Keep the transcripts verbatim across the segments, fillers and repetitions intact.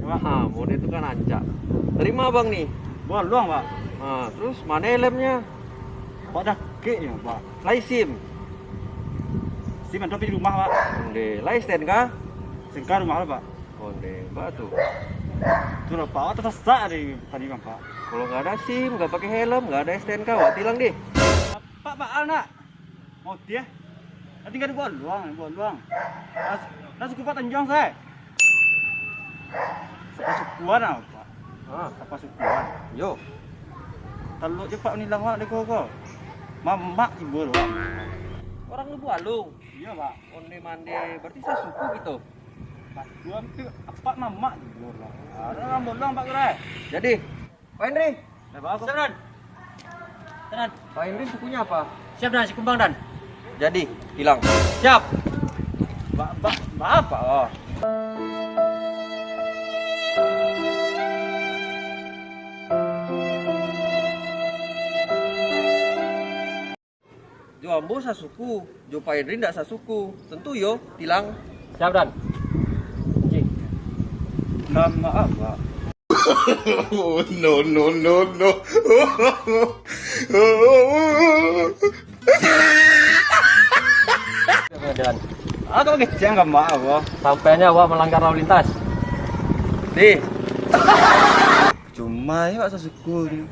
Wah, mode tu kan rancak. Dari ma abang ni? Buluang, Pak. Ha, terus mano helmnyo? Pak, dakek nyo, Pak. Lai SIM? SIM ado di rumah, Pak. Onde, lai STNK? STNK rumah lah, Pak. Onde, ba tu. Tu lah, Pak, awak tasasak dari tadi, Bang, Pak. Kalau nggak ada SIM, nggak pakai helm, nggak ada STNK, awak tilang deh. Pak, Pak, Al nak? Mau tiah? Lah tingga di buluang, di buluang. Lah, lah suku Pak Tanjuang, sae. Sapasukuan ah, Pak. Ah. Sapasukuan. Yo. Talok je Pak nilang wak deko ko. Mamak tibo wak. Orang Lubuak Alung. Iyo, Pak. Onde mande, berarti sasuku kito. Pak, dua tu, Pak mamak tibo wak. Ada orang buluang, Pak, kira. Jadi, Pak Henry. Siap, Dan. Dan. Pak Henry sukunyo apo? Siap, Dan. Sikumbang, Dan. Jadi, tilang. Siap. Ba, ba, ba apo? Oh. Jo ambo sasuku, jo Pak Henry ndak sasuku. Tantu yo, tilang. Siap, Dan. Kunci. Mintak maaf, Pak. No, no, no, no. Jalan. Aku keceng ka mak aku. Sampainya awak melanggar lalu lintas. Di. Cuma awak sasuku ni.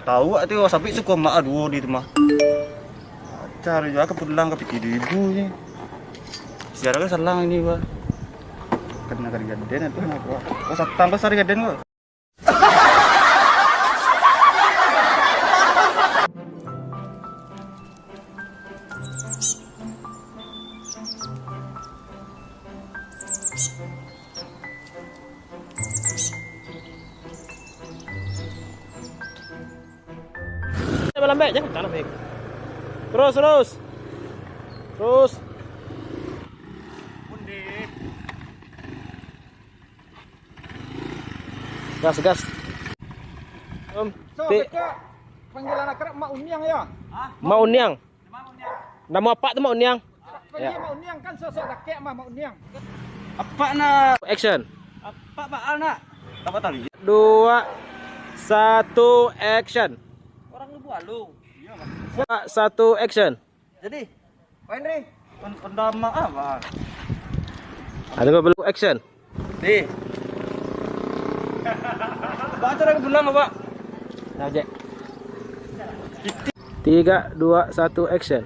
Tahu awak tu, awak sabik suku mak duo di tu mah. Acar juo ka pulang ka pitih ibu ni. Siara ka salang ni, Pak. Kena ka digaden tu, Pak. Oh, satang pasar digaden, Pak. Lambat-lambat, jangan kalah, Mek. Terus, terus. Terus. Gas, gas. Om, So, Tik. Panggilan akrab Mak Uniang ya? Mak Uniang. Namo apak tu Mak Uniang? Panggil Ya. Mak Uniang kan sosok dakek mah Mak Uniang. Apak nak. Action. Apak Pak Al nak. Apa tadi? Dua, satu, action. Orang Lubuak Alung. Dua, satu, action. Jadi, Pak Henry. Pen-, pendama apa? Ada nggak belum action? Di. Baca lagi pulang, Pak. Nah, Jack. Tiga, dua, satu, action.